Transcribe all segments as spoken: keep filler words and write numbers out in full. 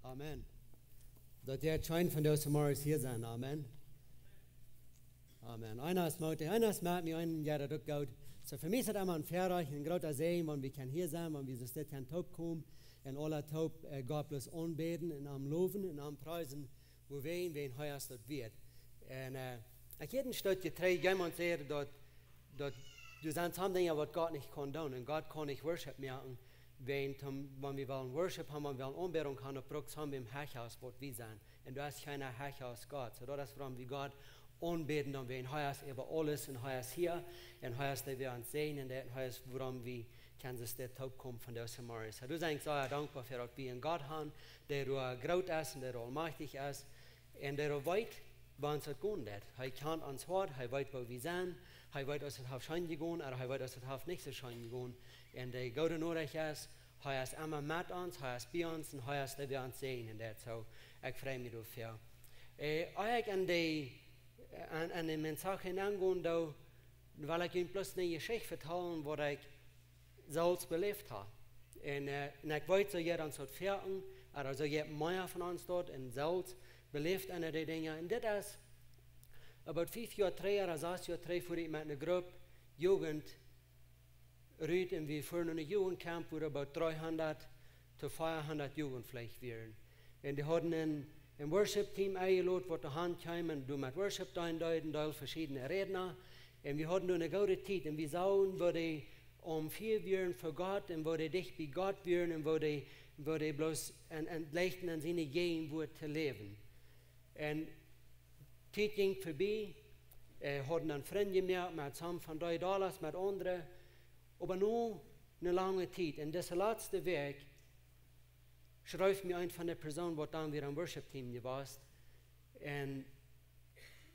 Amen. Daut jie scheen vondoag zemorjes hia sent. Amen. Amen. Eena es Moot, eena es met mie, eena jeit daut uk goot. Soo, fa mie es daut emma een Väarajcht, een groota Säajen, wan wie kjennen hia sennen, wan wie soo dit kjennen toopkomen un aula toop, äh, Gott bloos aunbäden un am lowen un am priesen, woo wie, wäajen hee es daut wieet. Un, äh, ekj hab een Stootje trigj, jemaunt säd daut, daut doa sent some Dinja waut Gott nich kaun doonen. Un Gott kaun nich Worship moaken, wäajen toom, wan wie wellen Worship haben, wan wie wellen Aunbädunk haben, daut brukt some wäm hecha aus waut wie sent. Un doa es kjeena hecha aus Gott. Soo daut es wuarom wie Gott aunbäden, dan wäajen hee es äwa aules un hee es hia. Un hee es dee, waut ons säajent, un hee es wuarom wie kjennen soo dit toopkomen vondoag zemorjes. Soo, doa sie ekj sea dankboa fa daut wie eenen Gott haben, dee doa groot es un dee doa aulmajchtich es. Un dee doa weet, woo ons daut gonen deit. Hee kjant ons Hoat, hee weet woo wie sent, hee weet aus et haft scheen jegonen, ooda hee weet aus et haft nich soo scheen jegonen. Un de goode Norecht es, hee es emma met ons, hee es bie ons un hee es dee, waut ons säajent. Soo, ekj frei mie doafäa. Äh, ea ekj aun de, aun, aun de Mensaje aungonen doo, well ekj junt bloos eene Jeschicht vetalen, waut ekj selfst beläft hab. Un, äh, un ekj weet, soo jie ons daut veloagen, ooda soo jie mea von ons daut un selfst beläft aun de Dinja. Un dit es, about fief Joa trigj, ooda sas Joa trigj, fua ekj met eene Grupp Jugend rut un wie fuaren no een Jugendcamp, wua about dreehundat to veahundat Jugend veleicht wieren. Un dee hauden een, een Worship-Team enjelot, waut doa han kjeem un doa met Worship deenen deed, een Deel veschiedne Rädna. Un wie hauden doa eene goode Tiet. Un wie sagen, woo dee aum Fieren wieren fa Gott un woo dee dicht bie Gott wieren un woo dee, woo dee bloos aun, aun jleichten aun siene Jäajenwoat to läwen. Un Tiet jinkj verbie, äh, hauden dan Frind jemoakt met some von dee Dollars, met aundre. Oba no eene lange Tiet, enn dise latste Wäakj, schreef mie eent von de Persoonen, waut dan wada aum Worship-Team wia. Un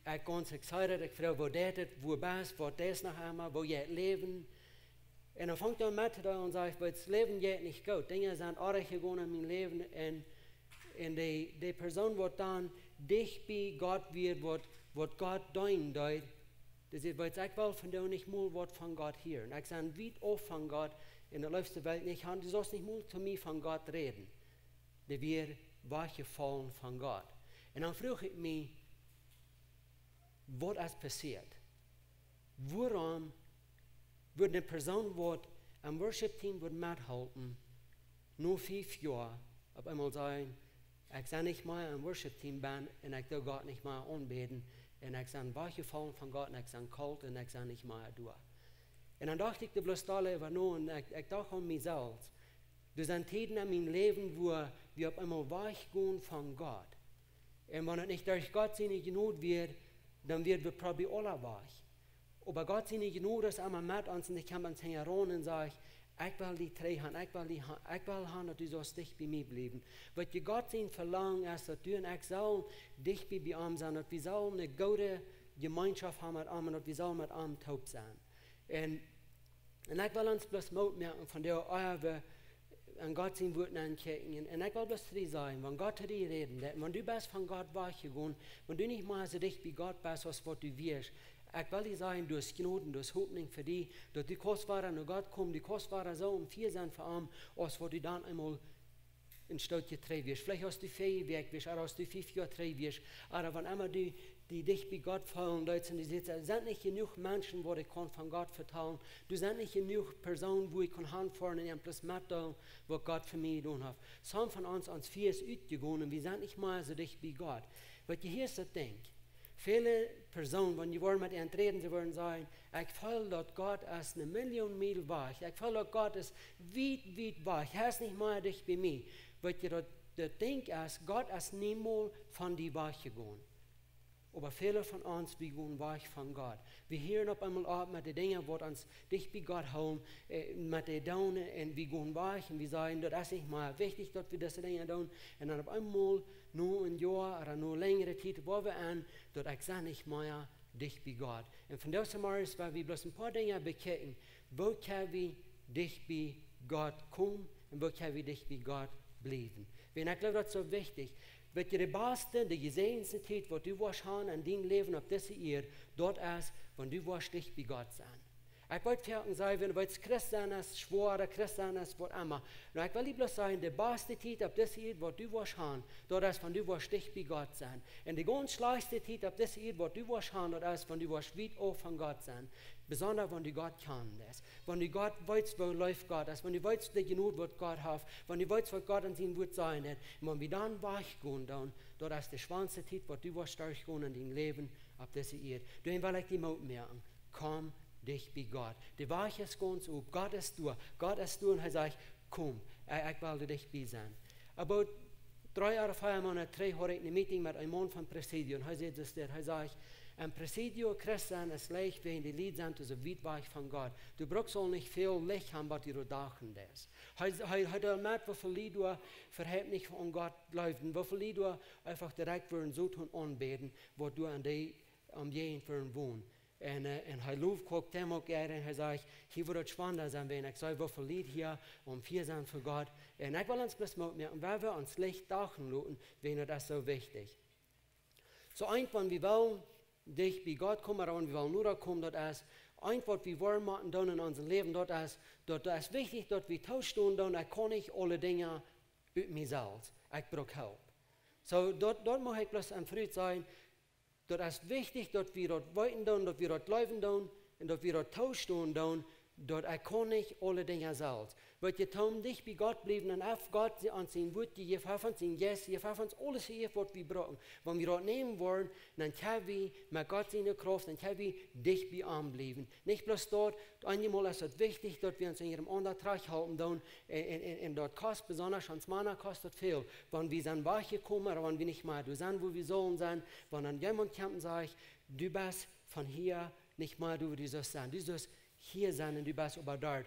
ekj gaunz excited, ekj fruach, woo jeit et, woo best, waut es noch emol, woo jeit daut Läwen? Un dan funk hee aun met to deelen un säd: "Daut Läwen jeit nich goot. Dinja sent oajch jegonen enn mien Läwen." Un, un dee, dee Persoon, waut dan dicht bie Gott wia, waut, waut Gott deenen deed, dee säd: "Weetst, ekj well vondoag nich mol waut von Gott hieren. Ekj sie wiet auf von Gott, enn de leefste Welt nich han. Du saust nich mol to mie von Gott räden." Dee wia wajchjefollen von Gott. Un dan fruach ekj mie, waut es passieet? Wuarom wudd eene Persoon, waut aum Worship-Team wudd methalpen, no fief Joa opp eemol sajen: "Ekj sie nich mea aum Worship-Team bie un ekj doo Gott nich mea aunbäden un ekj sie wajchjefollen von Gott un ekj sie kolt un ekj sie nich mea doa"? Un dan docht ekj doa bloos stell äwa no un ekj, ekj docht aun mie selfst. Doa sent Tieden enn mien Läwen, wua wie opp eemol wajchgonen von Gott. Un wan et nich derch Gott siene Jnod wia, dan wieren wie probably aula wajch. Oba Gott siene Jnod es emma met ons un dee kjemt ons hinjaraun un sajcht: "Ekj well die trigj han, ekj well die ha-, ekj well han, daut du saust dicht bie mie bliewen." Waut je Gott sien Velangen es, daut du un ekj sellen dicht bie, bie am sennen, daut wie sellen eene goode Jemeenschoft haben met am un daut wie sellen met am toop sennen. Un, un ekj well ons bloos Moot moaken von dee, ea wie aun Gott sien Wuat ankjikjen. Un, un ekj well bloos trigj sajen, wan Gott to die räden deit, wan du best von Gott wajchjegonen, wan du nich mea soo dicht bie Gott best aus waut du wieescht, ekj well die sajen, doa es Jnod, doa es Hopninj fa die, daut du kaust wada no Gott komen, du kaust wada soo aum Fieren sennen fa am, aus waut du dan eemol een Stootje trigj wieescht. Veleicht aus du vea Wäakj wieescht, ooda aus du fief Joa trigj wieescht, ooda wan emma du die dicht bie Gott feelen deist un du sajchst: "Doa sent nich jenuach Menschen, waut ekj kaun von Gott vetalen. Doa sent nich jenuach Persoonen, wua ekj kaun hanfoaren un an bloos metdeelen, waut Gott fa mie jedonen haft." Some von ons, ons Fia es utjegonen un wie sent nich mea soo dicht bie Gott. Waut je hia es daut Dinkj. Väle Persoonen, wan jie woaren met an räden, see woaren sajen: "Ekj feel, daut Gott es eene Million Miel wajch. Ekj feel, daut Gott es wiet, wiet wajch. Hee es nich mea dicht bie mie." Waut je daut, daut Dinkj es, Gott es niemols von die wajchjegonen. Oba väle von ons, wie gonen wajch von Gott. Wie hieren opp eemol opp met de Dinja, waut ons dicht bie Gott hoolen, äh, met dee doonen, un wie gonen wajch un wie sajen: "Daut es nich mea wichtich, daut wie dise Dinja doonen." Un dan opp eemol, no een Joa ooda no eene lenjre Tiet, woa wie aun, daut ekj sie nich mea dicht bie Gott. Un vondoag zemorjes well wie bloos een poa Dinja bekjikjen, woo kjenn wie dicht bie Gott komen un woo kjenn wie dicht bie Gott bliewen. Wiels ekj jleew, daut es soo wichtich. Weetst, de baste, de jesäajenste Tiet, waut du woascht han enn dien Läwen opp dise Ieed, daut es, wan du woascht dicht bie Gott sennen. Ekj weet, wie haben gesagt, wan du weetst, Christ sennen es schwoa, Christ sennen es waut emma. Nu, ekj well die bloos sajen, de baste Tiet opp dise Ieed, waut du woascht haben, daut es, wan du woascht dicht bie Gott sennen. Un de gaunz schlajchtste Tiet opp dise Ieed, waut du woascht haben, daut es, wan du woascht wiet auf von Gott sennen. Besonda, wan du Gott kjanen deist. Wan du Gott weetst, woo leef Gott es. Wan du weetst, de Jnod, waut Gott haft. Wan du weetst, waut Gott en sien Wuat sajen haft. Un wan wie dan wajchgonen, dan, daut es de schwoaste Tiet, waut du woascht derchgonen en dien Läwen opp dise Ieed. Doaromm well ekj die Moot moaken. Komm dicht bie Gott. De Wajch es gaunz op. Gott es doa. Gott es doa un hee sajcht: "Komm, ekj, ekj well die dicht bie sennen." About dree ooda vea Moonat trigj haud ekj een Meeting met een Maun von Presidio un hee säd dus dit. Hee sajcht: "En Presidio Christ sennen es leicht, wäajen de Lied sent soo wiet wajch von Gott. Du brukst aul nich väl Licht haben, waut die doa dachen es." Hee, hee, hee deelt met, woo väl Lied doa äwahaupt nich aun Gott jleewden, woo väl Lied doa eefach direkt wieren Soton aunbäden, waut doa aun de Omjäajent wieren wonen. Un, äh, un hee loft uk däm uk äa un hee sajcht: "Hia woat daut schwanda sennen, wan ekj see, woo väl Lied hia aum Fia sent fa Gott." Un ekj well ons bloos Moot moaken, wan wie ons Licht dachen loten, wan daut es soo wichtich. Soo eent, wan wie wellen dicht bie Gott komen, ooda wan wie wellen noda komen, daut es, eent, waut wie woaren motten doonen en ons Läwen, daut es, daut, daut es wichtich, daut wie toostonen doonen, ekj kaun nich aule Dinja ut mie selfst. Ekj bruk Help. Soo, daut, daut mucht ekj bloos aun Frues sajen, daut es wichtich, daut wie daut weeten doonen, daut wie daut jleewen doonen un daut wie daut toostonen doonen, daut ekj kaun nich aule Dinja selfst. Wan wie toom dicht bie Gott bliewen un haft Gott aun sien Wuat jejäft, haft ons sien Jeist jejäft, haft ons aules jejäft, waut wie brucken. Wan wie daut nämen woaren, dan kjenn wie met Gott siene Krauft, dan kjenn wie dicht bie am bliewen. Nich bloos daut, eenjemol es daut wichtich, daut wie ons een aundren trajchthalpen doonen, un, un, un, un daut kost, besonda ons Mana kost daut väl, wan wie sent wajchjekomen, ooda wan wie nich mea doa sent, wua wie sullen sennen, wan dan jemaunt kjemt un sajcht: "Du best von hia nich mea doa, wua du sust sennen. Du sust hia sennen un du best oba doa."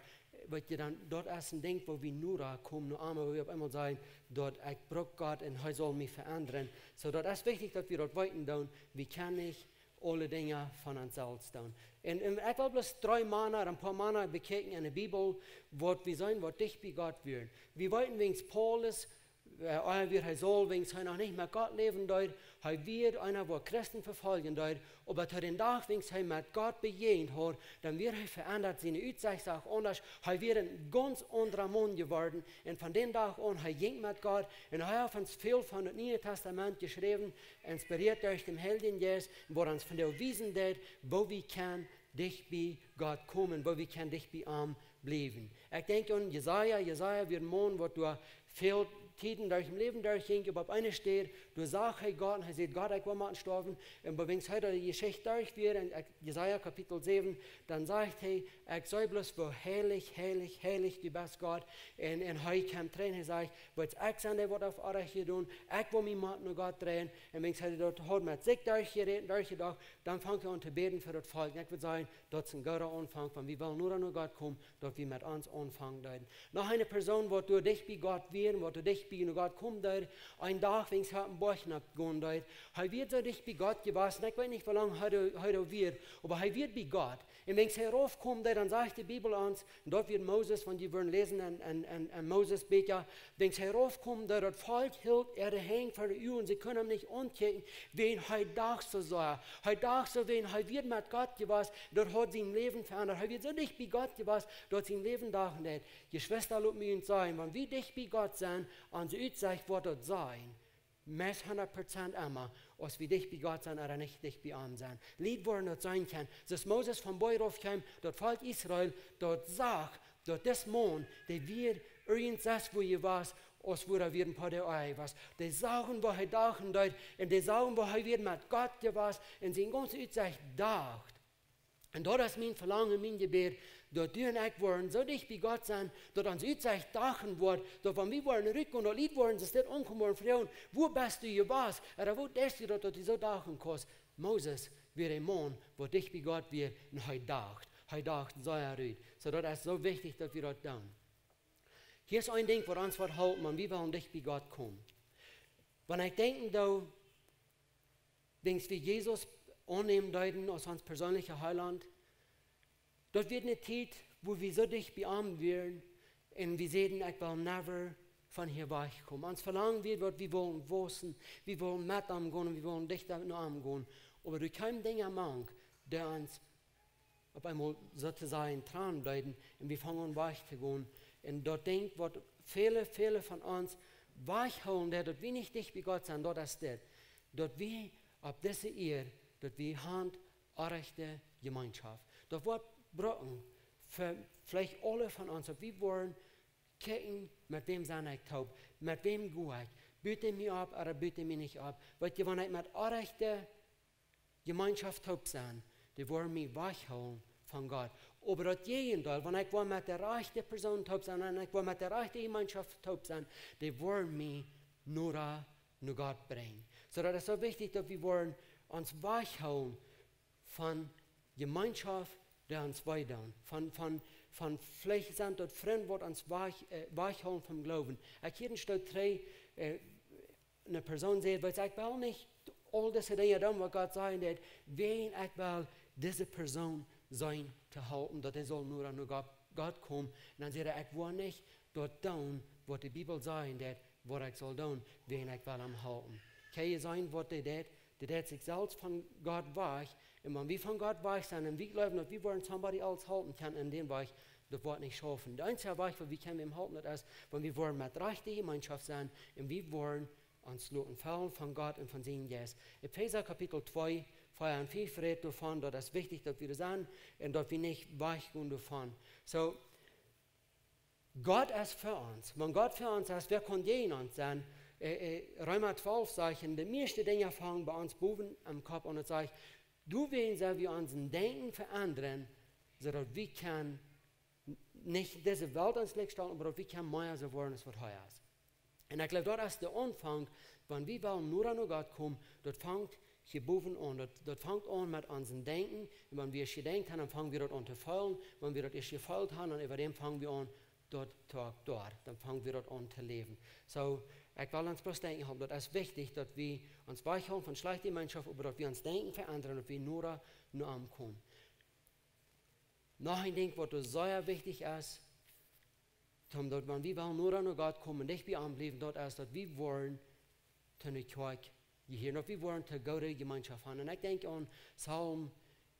Weetst, dan, daut es een Dinkj, wua wie noda komen, no eemol, wua wie opp eemol sajen, daut ekj bruk Gott un hee saul mie veendren. Soo, daut es wichtich, daut wie daut weeten doonen, wie kjennen nich aule Dinja von ons selfst doonen. Un, un ekj well bloos dree Mana, een poa Mana bekjikjen en de Bibel, waut wie seenen, waut dicht bie Gott wieren. Wie weeten, wäajen Paulus, äh, ea wia hee Saul, wäajen hee noch nich met Gott läwen deed, hee wia eena, waut Christen vefoljen deed, oba to dän Dach, wäajen hee met Gott bejäajent haud, dan wia hee veendat, siene Utsecht sach aundasch, hee wia een gaunz aundra Maun jeworden, un von dän Dach aun, hee jinkj met Gott, un hee haft ons väl von daut Niee Tastament jeschräwen, inspirieet derch dän Heiljen Jeist, waut ons vondoag wiesen deed, woo wie kjennen dicht bie Gott komen, woo wie kjennen dicht bie am bliewen. Ekj denkj aun Jesaja. Jesaja wia een Maun, waut doa väl Tieden derch daut Läwen derchjinkj, oba opp eene Städ, doa sach hee Gott un hee säd: "Gott, ekj well motten stoawen." Un wan hee doa de Jeschicht derch wia, en Jesaja Kapitel säwen, dan sajcht hee: "Ekj see bloos, woo heilich, heilich, heilich du best, Gott." Un, un hee kjeem trigj un hee sajcht: "Weetst, ekj sie dee, waut haft Onrajcht jedonen, ekj well mie motten no Gott dreien." Un wan hee daut haud met sikj derchjerät, derchjedocht, dan funk hee aun to bäden fa daut Volkj. Un ekj wudd sajen, daut es een gooda Aunfank, wan wie wellen noda no Gott komen, daut wie met ons aunfangen deeden. Noch eene Persoon, waut doa dicht bie Gott wia, waut doa dicht bie no Gott komen deed, een Dach, wan hee opp een Boajch nopp gonen deed, hee wia soo dicht bie Gott jewast, un ekj weet nich, woo lang hee doa, hee doa wia, oba hee wia bie Gott. Un wan hee raufkjeem, dan sajcht de Bibel ons, un daut wia Moses, wan wie wudden läsen en, en, en, en Moses Bieekja, wan hee raufkjeem, daut daut Volkj hilt äare Henj ver de Uagen, see kunnen am nich aunkjikjen, wäajen hee docht soo sea. Hee docht soo, wäajen hee wia met Gott jewast, daut haud sien Läwen veendat. Hee wia soo dicht bie Gott jewast, daut sien Läwen docht nich. Jeschwista, lot mie junt sajen, wan wie dicht bie Gott sent, aun de Utsecht woat daut sennen. Meist hundat Prozent emma, aus wie dicht bie Gott sent ooda nich dicht bie am sent. Lied woaren daut seenen kjennen. Soo aus Moses vom Boajch raufkjeem, daut Volkj Israel, daut sach, daut dis Maun, dee wia irjentwua jewast, aus wua hee wia een poa Doag jewast. Dee sagen, woo hee docht un deed, un dee sagen, woo hee wia met Gott jewast, un siene gaunze Utsecht docht. Un daut es mien Velangen, mien Jebäd, daut du un ekj woaren soo dicht bie Gott sennen, daut ons Utsecht dochten woat, daut wan wie woaren rutgonen, daut Lied woaren, soo aus dit aunkomen woaren, froagen: "Wua best du jewast?" Ooda: "Woo deist du daut, daut du soo dochten kaust?" Moses wia een Maun, waut dicht bie Gott wia, un hee docht. Hee docht sea rut. Soo, daut es soo wichtich, daut wie daut doonen. Hia es een Dinkj, waut ons woat halpen, wan wie wellen dicht bie Gott komen. Wan ekj denkjen doo, wan wie Jesus aunnämen deeden aus ons perseenlicha Heilaunt, daut wia eene Tiet, wua wie soo dicht bie am wieren un wie säden: "Ekj well never von hia wajchkomen." Ons Velangen wia, waut wie wullen wausen, wie wullen met am gonen, wie wullen dichta no am gonen. Oba doa kjeemen Dinja mank, dee ons opp eemol, soo to sajen, Tranen deeden un wie fungen aun wajch to gonen. Un daut Dinkj, waut väle, väle von ons wajchhoolen deed, daut wie nich dicht bie Gott sent, daut es dit: daut wie opp dise Ieed, daut wie han orrajchte Jemeenschoft. Daut woat brucken fa veleicht aule von ons, daut wie woaren kjikjen, met wäm sie ekj toop, met wäm go ekj, but dee mie opp ooda but dee mie nich opp. Weet jie, wan ekj met orrajchte Jemeenschoft toop sie, dee woaren mie wajchhoolen von Gott. Oba daut Jäajendeel, wan ekj woa met de rajchte Persoon toop sie un ekj woa met de rajchte Jemeenschoft toop sie, dee woaren mie noda no Gott brinjen. Soo daut es soo wichtich, daut wie woaren ons wajchhoolen von Jemeenschoft, dee ons wee doonen. Von, von, von veleicht sent daut Frind, waut ons wajch, äh, wajchhoolen vom Gloowen. Ekj hia een Stoot trigj, äh, eene Persoon säd: "Weetst, ekj well nich aul dise Dinja doonen, waut Gott sajen deed, wäajen ekj well dise Persoon seenen to halpen, daut hee saul noda no Gott, Gott komen." Un dan säd hee: "Ekj woa nich daut doonen, waut de Bibel sajen deed, waut ekj saul doonen, wäajen ekj well am halpen." Kjenn jie seenen, waut dee deed? Dee deed sikj selfst von Gott wajch. Un wan wie von Gott wajch sent un wie jleewen, daut wie woaren somebody else halpen kjennen en dän Wajch, daut woat nich schaufen. De eensje Wajch, woo wie kjennen am halpen, daut es, wan wie woaren met rajchte Jemeenschoft sennen un wie woaren ons loten fellen von Gott un von sienen Jeist. Efeesa Kapitel twee, vea un fief rät doavon, daut es wichtich, daut wie doa sent un daut wie nich wajchgonen doavon. Soo, Gott es fa ons. Wan Gott fa ons es, wäa kaun jäajen ons sennen? Äh, äh, Reema twalf sajcht, de mieeschte Dinja fangen bie ons bowen em Kopp aun. Daut sajcht, doawäajen sell wie ons Denkjen veendren, soo daut wie kjennen nich dise Welt aun ons Licht stalen, oba daut wie kjennen mea soo woaren aus waut hee es. Un ekj jleew, daut es de Aunfank, wan wie wellen noda no Gott komen, daut fangt hia bowen aun. Daut, daut fangt aun met ons Denkjen. Un wan wie jedenkjt haben, dan fangen wie daut aun to feelen. Wan wie daut ieescht jefeelt haben, dan äwadäm fangen wie aun, daut to akjtueren. Dan fangen wie daut aun to läwen. Soo, ekj well ons bloos denkjen halpen, daut es wichtich, daut wie ons wajchhoolen von schlajchte Jemeenschoft, oba daut wie ons Denkjen veendren, daut wie noda no am komen. Noch een Dinkj, waut sea wichtich es, om daut, wan wie wellen noda no Gott komen, dicht bie am bliewen, daut es, daut wie woaren to ne Kjoakj jehieren, daut wie woaren to goode Jemeenschoft haben. Un ekj denkj aun Psalm,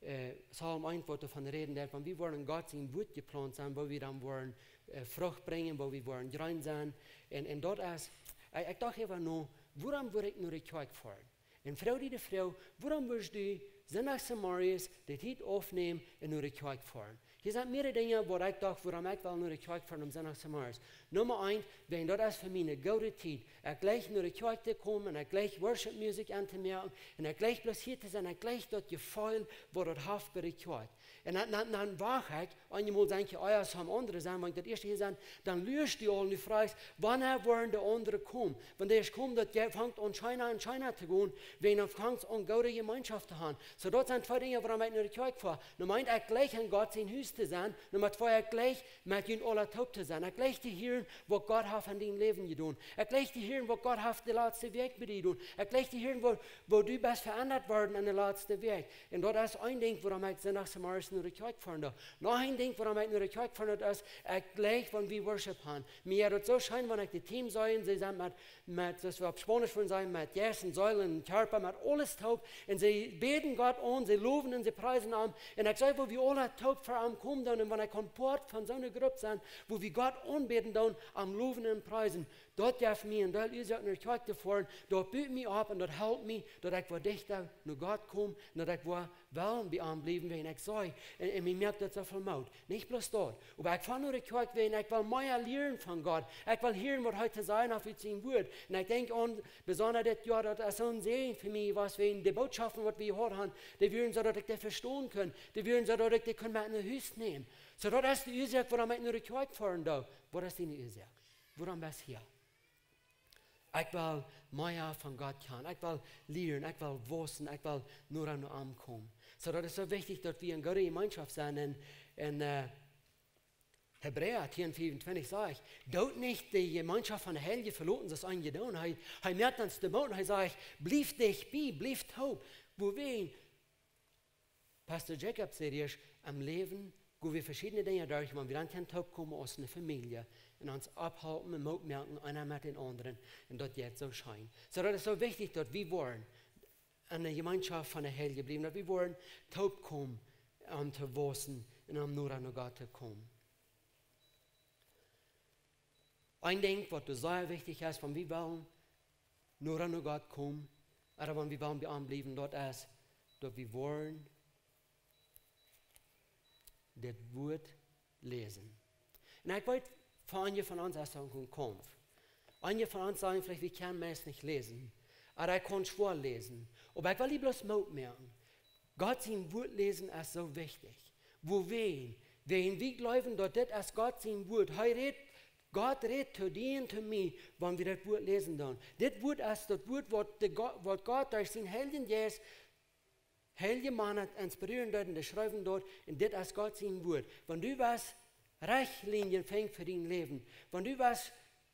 äh, Psalm eent, waut doavon rät, daut wan wie woaren en Gott sien Wuat jeplaunt sennen, woo wie dan woaren, äh, Frucht brinjen, woo wie woaren jreen sennen. Un, un daut es, ekj, ekj docht äwa no, wuarom wudd ekj no de Kjoakj foaren? Un froag die de Froag, wuarom wurscht du Sindach zemorjes de Tiet aufnämen un no de Kjoakj foaren? Hia sent mearere Dinja, waut ekj docht, wuarom ekj well no de Kjoakj foaren aum Sindach zemorjes. Numma eent, wäajen daut es fa mie ne goode Tiet. Ekj jleich no de Kjoakj to komen un ekj jleich Worship Music auntomoaken un ekj jleich bloos hia to sennen. Ekj jleich daut Jefeel, waut daut haft bie de Kjoakj. Un dan, dan, dan wacht ekj, eenjemol denkj ekj, oh jo, saul aundre sennen, wan ekj daut ieescht hia sie, dan luascht du aul un du frajchst, wanea woaren de aundre komen? Wan dee ieescht komen, daut je-, fangt aun scheena un scheena to gonen, wan du fangst aun goode Jemeenschoft to haben. Soo, daut sent twee Dinja, wuarom ekj no de Kjoakj foa. Numma eent, ekj jleich en Gott sien Hus to sennen. Numma twee, ekj jleich met junt aula toop to sennen. Ekj jleich to hieren, waut Gott haft en dien Läwen jedonen. Ekj jleich to hieren, waut Gott haft de latste Wäakj bie die jedonen. Ekj jleich to hieren, woo, woo du best veendat worden en de latste Wäakj. Un daut es een Dinkj, wuarom ekj Sindach zemorjes no de Kjoakj foaren doo. Noch een Dinkj, wuarom ekj no de Kjoakj foaren doo, es, ekj jleich, wan wie Worship haben. Mie jeit daut soo scheen, wan ekj de Team see, un see sent met, met, soo aus wie opp Spaunisch wudden sajen, met Jeist un Seel un Kjarpa, met aules toop. Un see bäden Gott aun, see lowen un see priesen am. Un ekj see, woo wie aula toop ver am komen doonen. Un wan ekj kaun Poat von soone Grupp sennen, woo wie Gott aunbäden doonen, am lowen un priesen, daut jeft mie een Deel Uasoak no de Kjoakj to foaren, daut but mie opp un daut halpt mie, daut ekj woa dichta no Gott kom un daut ekj woa well bie am bliewen, wäajen ekj see, un, un mie moakt daut soo väl Moot. Nich bloos daut, oba ekj foa no de Kjoakj, wäajen ekj well mea lieren von Gott. Ekj well hieren, waut hee to sajen haft ut sien Wuat. Un ekj denkj aun, besonda dit Joa, daut es soon Säajen fa mie jewast, wäajen de Bootschoften, waut wie jehiat haben, dee wieren soo, daut ekj dee vestonen kunn. Dee wieren soo, daut ekj dee kunn met no Hus nämen. Soo, daut es de Uasoak, wuarom ekj no de Kjoakj foaren doo. Waut es diene Uasoak? Wuarom best hia? Ekj well mea von Gott kjanen. Ekj well lieren. Ekj well wausen. Ekj well noda no am komen. Soo, daut es soo wichtich, daut wie en goode Jemeenschoft sent. Un, un, äh, Hebräa tieen fiefuntwintich sajcht: "Doot nich de Jemeenschoft von de Heilje veloten, soo aus eenje doonen." Hee, hee moakt ons de Moot un hee sajcht: "Bliewt dicht bie, bliewt toop." Wuarom? Pastor Jacob säd ieescht, em Läwen go wie veschiedne Dinja derch, wan wie dan kjennen toopkomen aus ne Famielje un ons opphalpen un Moot moaken, eena met dän aundren, un daut jeit soo scheen. Soo, daut es soo wichtich, daut wie woaren en de Jemeenschoft von de Heilje bliewen, daut wie woaren toopkomen om to wausen un om noda no Gott to komen. Een Dinkj, waut sea wichtich es, wan wie wellen noda no Gott komen, ooda wan wie wellen bie am bliewen, daut es, daut wie woaren dit Wuat läsen. Un ekj weet, fa eenje von ons es daut een Kaumf. Eenje von ons sajen veleicht, wie kjennen meist nich läsen. Ooda ekj kaun schwoa läsen. Oba ekj well die bloos Moot moaken. Gott sien Wuat läsen es soo wichtich. Wuarom? Wäajen wie jleewen, daut dit es Gott sien Wuat. Hee rät, Gott rät to die un to mie, wan wie daut Wuat läsen doonen. Dit Wuat es daut Wuat, waut de Go-, waut Gott derch sienen Heiljen Jeist, heilje Mana inspirieren deed un schriewen deed. Un dit es Gott sien Wuat. Wan du west Rechtlinjen finjen fa dien Läwen, wan du west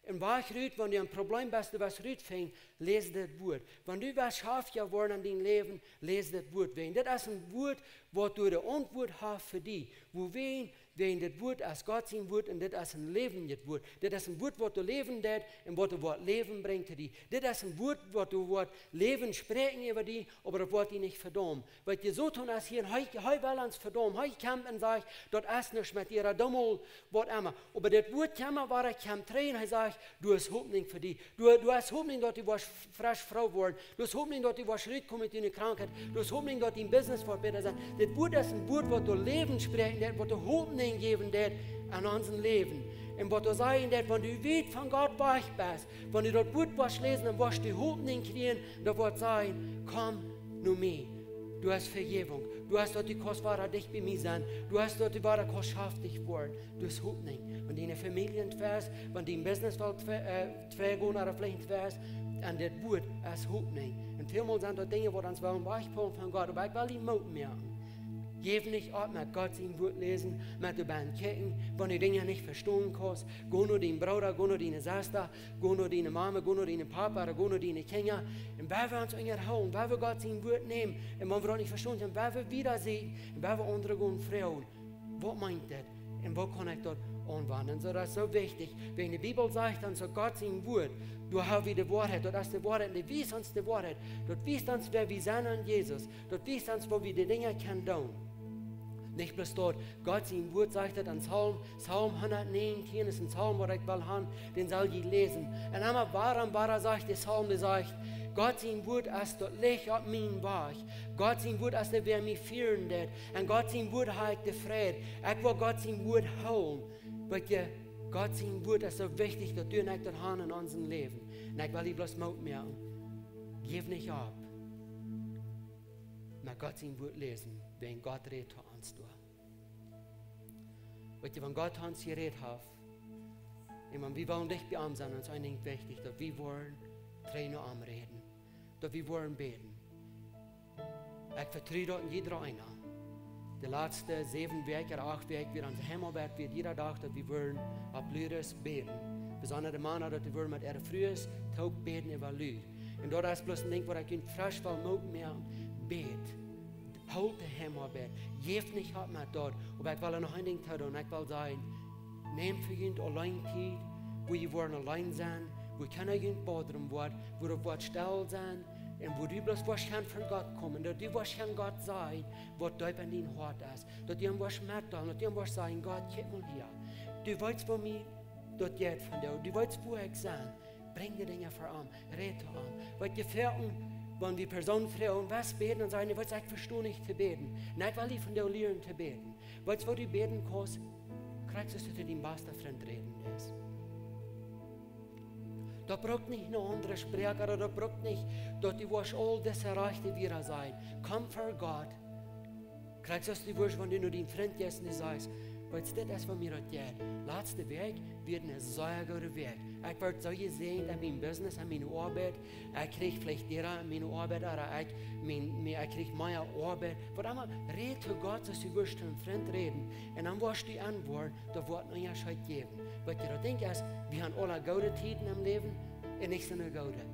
een Wajch rut, wan du een Problem best, du west rut finjen, läs dit Wuat. Wan du west schaftja woaren aun dien Läwen, läs dit Wuat. Wäajen dit es een Wuat, waut doa de Auntwuat haft fa die. Wuarom? Wäajen dit Wuat es Gott sien Wuat un dit es een läwendjet Wuat. Dit es een Wuat, waut doa Läwen deit un waut doa woat Läwen brinjen to die. Dit es een Wuat, waut doa woat Läwen spräakjen äwa die, oba daut woat die nich vedaumen. Wiels de Soton es hia un hee, hee well ons vedaumen. Hee kjemt un sajcht, daut es nuscht met die, doa mol waut emma. Oba dit Wuat kjemt, waut hee kjemt trigj un hee sajcht, du hast Hopninj fa die. Du, du hast Hopninj, daut du woascht f-, fresch Fru woaren. Du hast Hopninj, daut du woascht rutkomen ut diene Krankheit. Du hast Hopninj, daut dien Business woat bäta sennen. Dit Wuat es een Wuat, waut doa Läwen spräakjen deit, waut doa Hopninj jäwen deit aun ons Läwen. Un waut doa sajen deit, wan du wiet von Gott wajch best, wan du daut Wuat woascht läsen, dan woascht du Hopninj kjrieen, daut woat sajen, komm no mie. Du hast Vejäwunk. Du hast daut, du kaust wada dicht bie mie sennen. Du hast daut, du wada kaust schaftich woaren. Du hast Hopninj. Wan diene Famielje twei es, wan dien Business well twei, äh, twei gonen ooda veleicht twei es, un dit Wuat es Hopninj. Un välmol sent daut Dinja, waut ons wellen wajchpullen von Gott. Oba ekj well die Moot moaken. Jeff nich opp met Gott sien Wuat läsen, met doabie kjikjen, wan du Dinja nich vestonen kaust. Go no dienen Brooda, go no diene Sesta, go no diene Mame, go no dienen Papa, go no diene Kjinja. Un wan wie ons unjahoolen, wan wie Gott sien Wuat nämen, un wan wie daut nich vestonen, dan wan wie wieda seenen, un wan wie aundre gonen froagen, waut meent dit? Un woo kaun ekj daut aunwenjen? Soo, daut es soo wichtich. Wan de Bibel sajcht, dan es Gott sien Wuat, doa hab wie de Woarheit, daut es de Woarheit, un dee wiest ons de Woarheit. Daut wiest ons, wäa wie sent aun Jesus. Daut wiest ons, woo wie de Dinja kjennen doonen. Nich bloos daut, Gott sien Wuat sajcht daut aun Psalm, Psalm hundatnäajentieen es een Psalm, waut ekj well han, dän saul jie läsen. Un emma wada un wada sajcht de Psalm, dee sajcht, Gott sien Wuat es daut Licht opp mienen Wajch. Gott sien Wuat es dee, wäa mie fieren deit. Un Gott sien Wuat hab ekj de Fräd. Ekj well Gott sien Wuat hoolen. Wiels Gott sien Wuat es soo wichtich, daut du un ekj daut han en ons Läwen. Un ekj well die bloos Moot moaken. Jeff nich opp. Mau Gott sien Wuat läsen, wan Gott rät to ons doa. Weetst, wan Gott to ons jerät haft, un wan wie wellen dicht bie am sennen, es een Dinkj wichtich, daut wie woaren trigj no am räden. Daut wie woaren bäden. Ekj vetru daut en jieda eena. De latste säwen Wäakj ooda acht Wäakj, wie aun de Heimoabeit, wie jieda Dach, daut wie woaren opp Lüren bäden. Besonda de Mana, daut wie woaren met äare Frues toop bäden äwa Lüren. Un daut es bloos een Dinkj, waut ekj junt fresch well Moot moaken. Bät. Hoolt de Heimoabeit. Jeff nich opp met daut. Oba ekj well noch een Dinkj too doonen. Ekj well sajen, nämt fa junt auleen Tiet, wua jie woaren auleen sennen, wua kjeena junt bodren woat, wua daut woat stell sennen, un wua du bloos woascht kjennen ver Gott komen, daut du woascht kjennen Gott sajen, waut deep en dien Hoat es, daut du am woascht metdeelen, daut du am woascht sajen, Gott, kjikj mol hia. Du weetst, woo mie daut jeit vondoag, du weetst, wua ekj sie. Brinj de Dinja ver am, räd to am. Weetst, foaken, wan wie Persoonen froagen, waut bäden, dan sajen see, weetst, ekj vesto nich to bäden. Un ekj well die vondoag lieren to bäden. Weetst, woo du bäden kaust? Krakjt soo aus du to dienen basten Frint räden deist. Daut brukt nich eene aundre Sproak, ooda daut brukt nich, daut du woascht aul dise rajchte Wieed sajen. Komm ver Gott. Krakjt soo aus du woascht, wan du no dienen Frint jeist un du sajst, weetst, dit es, waut mie daut jeit. Latste Wäakj wia eene sea goode Wäakj. Ekj wort soo jesäajent en mien Business, en miene Oabeit. Ekj kjrieech veleicht Däa en miene Oabeit, ooda ekj, mien, mie, ekj kjrieech mea Oabeit. Waut emma, räd to Gott, soo aus du woascht to eenen Frint räden. Un dan woascht du aunwoaren, daut woat een Unjascheet jäwen. Weetst, daut Dinkj es, wie haben aule goode Tieden em Läwen un nich soone goode.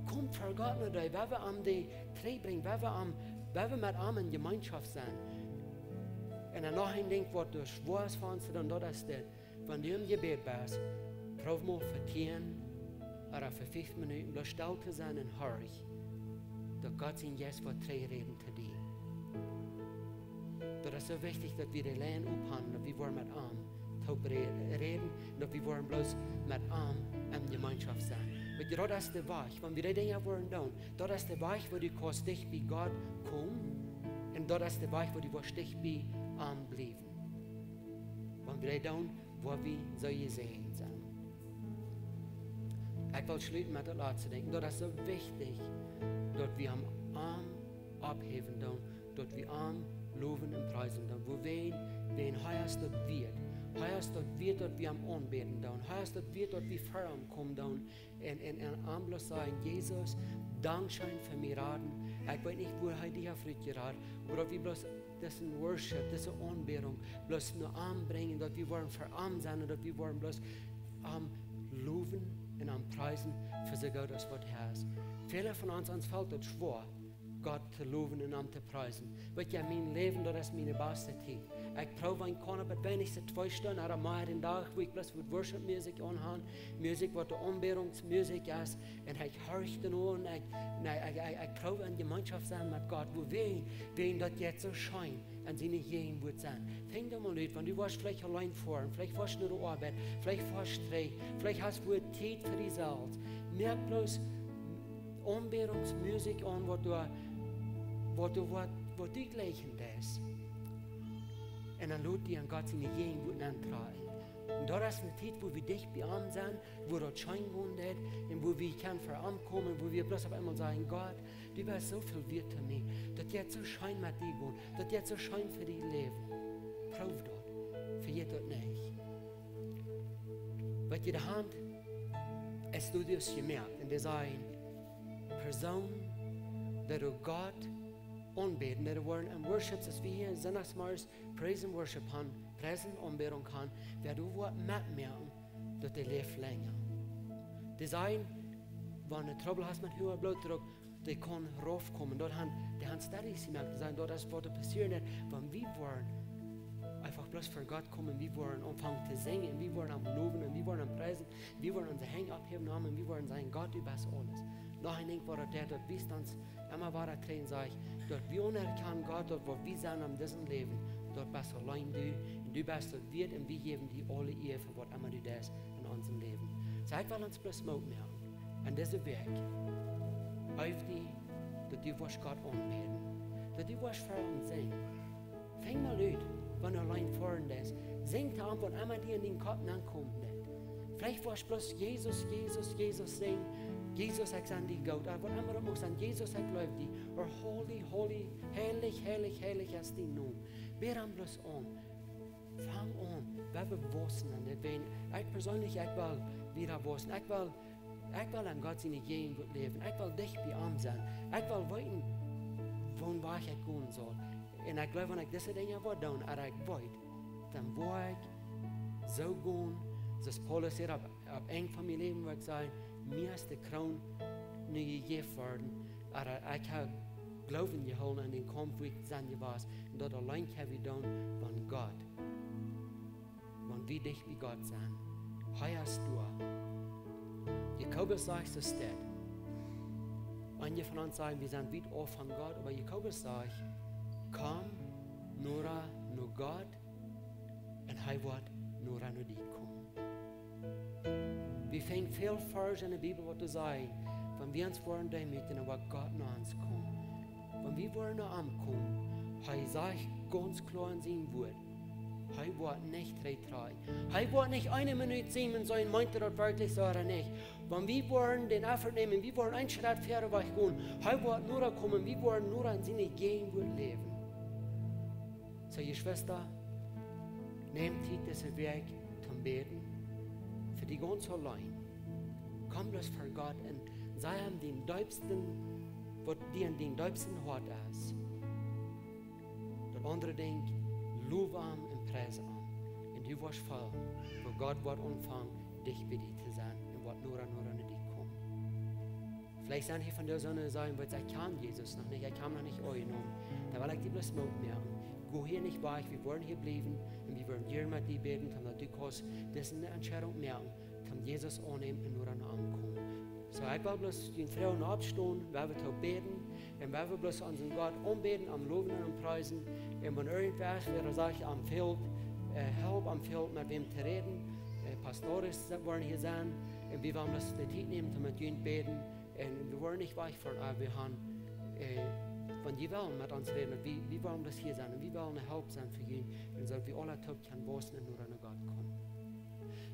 Komm ver Gott no dee, wan wie am dee trigjbrinjen, wan wie am, wan wie met am en Jemeenschoft sent. Un dan noch een Dinkj, waut doa schwoa es fa ons, dan daut es dit. Wan du em Jebäd best, proow mol fa tieen ooda fa fief Minuten bloos stell to sennen un horch, daut Gott sien Jeist woat trigjräden to die. Daut es soo wichtich, daut wie de Lien ophangen, daut wie woaren met am toop re-, räden, daut wie woaren bloos met am en Jemeenschoft sennen. Weetst du, daut es de Wajch. Wan wie dee Dinja woaren doonen, daut es de Wajch, woo du kaust dicht bie Gott komen. Un daut es de Wajch, woo du woascht dicht bie am bliewen. Wan wie dee doonen, woa wie soo jesäajent sennen. Ekj well schluten met daut latste Dinkj. Daut es soo wichtich, daut wie am, am ophäwen doonen, daut wie am lowen un priesen doonen. Wuarom? Wiels hee es daut wieet. Hee es daut wieet, daut wie am aunbäden doonen. Hee es daut wieet, daut wie ver am komen doonen. Un, un, un am bloos sajen: Jesus, dankscheen fa mie raden. Ekj weet nich, woo hee die haft rutjerat, oba daut wie bloos dise Worship, dise Aunbädunk, bloos no am brinjen, daut wie woaren ver am sennen un daut wie woaren bloos am lowen un am priesen fa soo goot aus waut hee es. Väle von ons, ons felt daut schwoa, Gott to lowen un am to priesen. Weetst du, mien Läwen, daut es miene baste Tiet. Ekj proow, wan ekj kaun, opp daut weinichste twee Stunden ooda mea dän Dach, wua ekj bloos waut Worship Music aunha, Musikj, waut de Aunbädungsmusikj es, un ekj horch doano un ekj, nä, ekj, ekj, ekj proow en Jemeenschoft sennen met Gott. Wuarom? Wiels daut jeit soo scheen, en siene Jäajenwoat sennen. Denkj doa mol no, wan du woascht veleicht auleen foaren, veleicht foascht no de Oabeit, veleicht foascht trigj, veleicht hast du Tiet fa die selfst. Moak bloos Aunbädungsmusikj aun, waut du, waut du, waut, waut du jlikjen deist. Un dan lot die en Gott siene Jäajenwoat nenntrakjen. Un daut es eene Tiet, wua wie dicht bie am sennen, wua daut scheen gonen deit, un wua wie kjennen ver am komen, wua wie bloos opp eemol sajen: Gott, du best soo väl wieet to mie. Daut jeit soo scheen met die gonen. Daut jeit soo scheen fa die läwen. Proow daut. Vejät daut nich. Weetst du, dee han Studios jemoakt un dee sajen, Persoonen, dee doa Gott aunbäden, dee woaren en Worship, soo aus wie hia sindachsmorjes Praise and Worship han, Pries un Aunbädunk han, wäa doa woat metmoaken, daut dee läft lenja. Dee sajen, wan du Trubbel hast met huagen Blootdruck, dee kaun raufkomen. Daut han, dee han Studies jemoakt, dee sajen, daut es waut doa passieren deit, wan wie woaren eefach bloos ver Gott komen, wie woaren aunfangen to sinjen, wie woaren am lowen un wie woaren am priesen, wie woaren onse Henj opphäwen, Amen, wie woaren sajen: Gott, du best aules. Noch een Dinkj, waut daut deit, daut wiest ons emma wada trigj, saj ekj, daut wie aunerkjanen, Gott, daut waut wie sent en disem Läwen, daut best auleen du, un du best daut wieet, un wie jäwen die aule Ea fa waut emma du deist en onsem Läwen. Saj ekj, well ons bloos Moot moaken. En dise Wäakj, eef die, daut du woascht Gott aunbäden, daut du woascht ver am sinjen. Fang mol aun, wan du auleen foaren deist. Sinj to am, waut emma die en dienen Kopp nenkomen deit. Veleicht woascht bloos Jesus, Jesus, Jesus sinjen. Jesus, ekj sie die goot. Ooda waut emma daut mucht sennen. Jesus, ekj leew die. Ooda holy, holy, heilich, heilich, heilich es dien Nomen. Bäd am bloos aun. Fang aun. Wie woaren wausen en dit. Wan ekj perseenlich, ekj well wieda wausen. Ekj well, ekj well en Gott siene Jäajenwoat läwen. Ekj well dicht bie am sennen. Ekj well weeten, woo wiet ekj gonen saul. Un ekj jleew, wan ekj dise Dinja woa doonen, ooda ekj weet, dan woa ekj soo gonen, soo aus Paulus säd, opp, opp Enj von mien Läwen, woa ekj sajen: Mie es de Kroon nu jejäft worden, ooda ekj hab Gloowen jehoolen en dän Kaumf, wua ekj sennen jewast, un daut auleen kjenn wie doonen, wan Gott, wan wie dicht bie Gott sent. Hee es doa. Jakobus sajcht, soo steit. Eenje von ons sajen, wie sent wiet auf von Gott, oba Jakobus sajcht: Komm noda no Gott, un hee woat noda no die komen. Wie finjen väl Varsch en de Bibel, waut doa sajen, wan wie ons woaren deemootjen, dan woat Gott no ons komen. Wan wie woaren no am komen, hee sajcht gaunz kloa en sien Wuat, hee woat nich trigj trakjen. Hee woat nich eene Minut seenen, soo meent hee daut werkjlich soo ooda nich. Wan wie woaren dän Effort nämen, wie woaren een Schrett wieda wajch gonen, hee woat noda komen, wie woaren noda en siene Jäajenwoat läwen. Soo, Jeschwista, nämt Tiet dise Wäakj toom bäden, fa die gaunz auleen. Komm bloos ver Gott un saj am dän deepsten, waut die en dän deepsten Hoat es. Daut aundre Dinkj, low am un pries am. Un du woascht feelen, woo Gott woat aunfangen, dicht bie die to sennen un woat noda, noda no die komen. Veleicht sent hia vondoag soone, dee sajen: Weetst, ekj kjan Jesus noch nich, ekj hab am noch nich aunjenomen. Dan well ekj die bloos Moot moaken. Go hia nich wajch, wie woaren hia bliewen un wie woaren hia met die bäden, daut du kaust dise Entscheidunk moaken, toom Jesus aunnämen un noda no am komen. So, ekj well bloos dän Froag oppstonen, wie woaren toop bäden, un wie woaren bloos onsen Gott aunbäden, am lowen un am priesen. Un wan irjentwäa es, wäa sajcht, am fält Help, am fält met wäm to räden, Pastores woaren hia sennen, un wie woaren bloos de Tiet nämen toom met junt bäden. Un wie woaren nich wajch von, wie haben, wan jie wellen met ons räden, wie woaren bloos hia sennen un wie wellen ne Help sennen fa junt, un soo daut wie aula toop kjennen wausen un noda no Gott komen.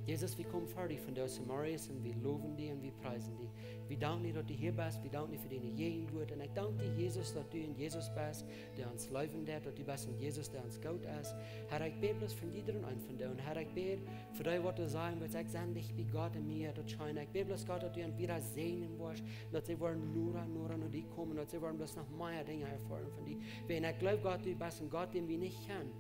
Jesus, wie komen ver die vondoag zemorjes un wie lowen die un wie priesen die. Wie danken die daut du hia best, wie danken die fa diene Jäajenwoat. Un ekj dank die, Jesus, daut du een Jesus best, dee ons leewen deit, daut du best een Jesus, dee ons goot es. Herr, ekj bäd bloos fa jiedren eenen vondoag. Herr, ekj bäd fa dee, waut doa sajen, waut ekj sie nich bie Gott un mie daut scheen. Ekj bäd bloos, Gott, daut du an wada säajnen woascht, daut see woaren noda, noda no die komen, daut see woaren bloos noch mea Dinja erfoaren von die. Wiels ekj gleew, Gott, du best een Gott, dän wie nich kjennen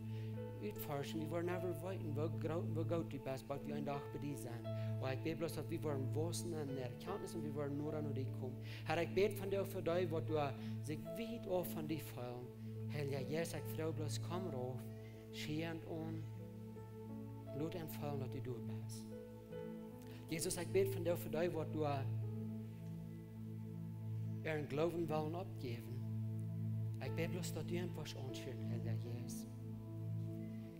utforschen. Wie woaren never weeten, woo goot du best, bat wie een Dach bie die sent. Oba ekj bäd bloos, daut wie woaren wausen en Erkjantnis un wie woaren noda no die komen. Herr, ekj bäd vondoag fa dee, waut doa sikj wiet auf von die feelen. Heilja Jeist, ekj froag bloos, komm rauf, schie an, lot an feelen, daut du doa best. Jesus, ekj bäd vondoag fa dee, waut doa äaren Gloowen wellen oppjäwen. Ekj bäd bloos, daut du an woascht aunschieren, Heilja Jeist.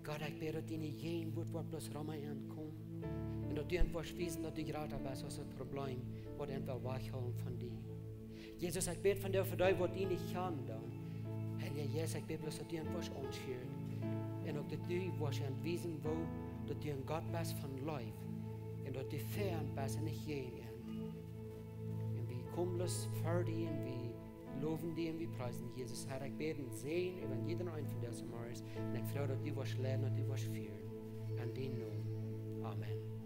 Gott, ekj bäd, daut diene Jäajenwoat woat bloos rom an komen. Un daut du an woascht wiesen, daut du jrata best aus daut Probleem, waut an well wajchhoolen von die. Jesus, ekj bäd vondoag fa dee, waut die nich kjanen doonen. Heilja Jeist, ekj bäd bloos, daut du an woascht aunschieren. Un uk daut du woascht an wiesen, woo daut du een Gott best von Leew. Un daut du fa an best un nich jäajen an. Un wie komen bloos ver die un wie lowen die un wie priesen die, Jesus. Herr, ekj bäd een Säajen äwa jiedren eenen vondoag zemorjes. Un ekj froag, daut du woascht leiden, daut du woascht fieren. En dienen Nomen. Amen.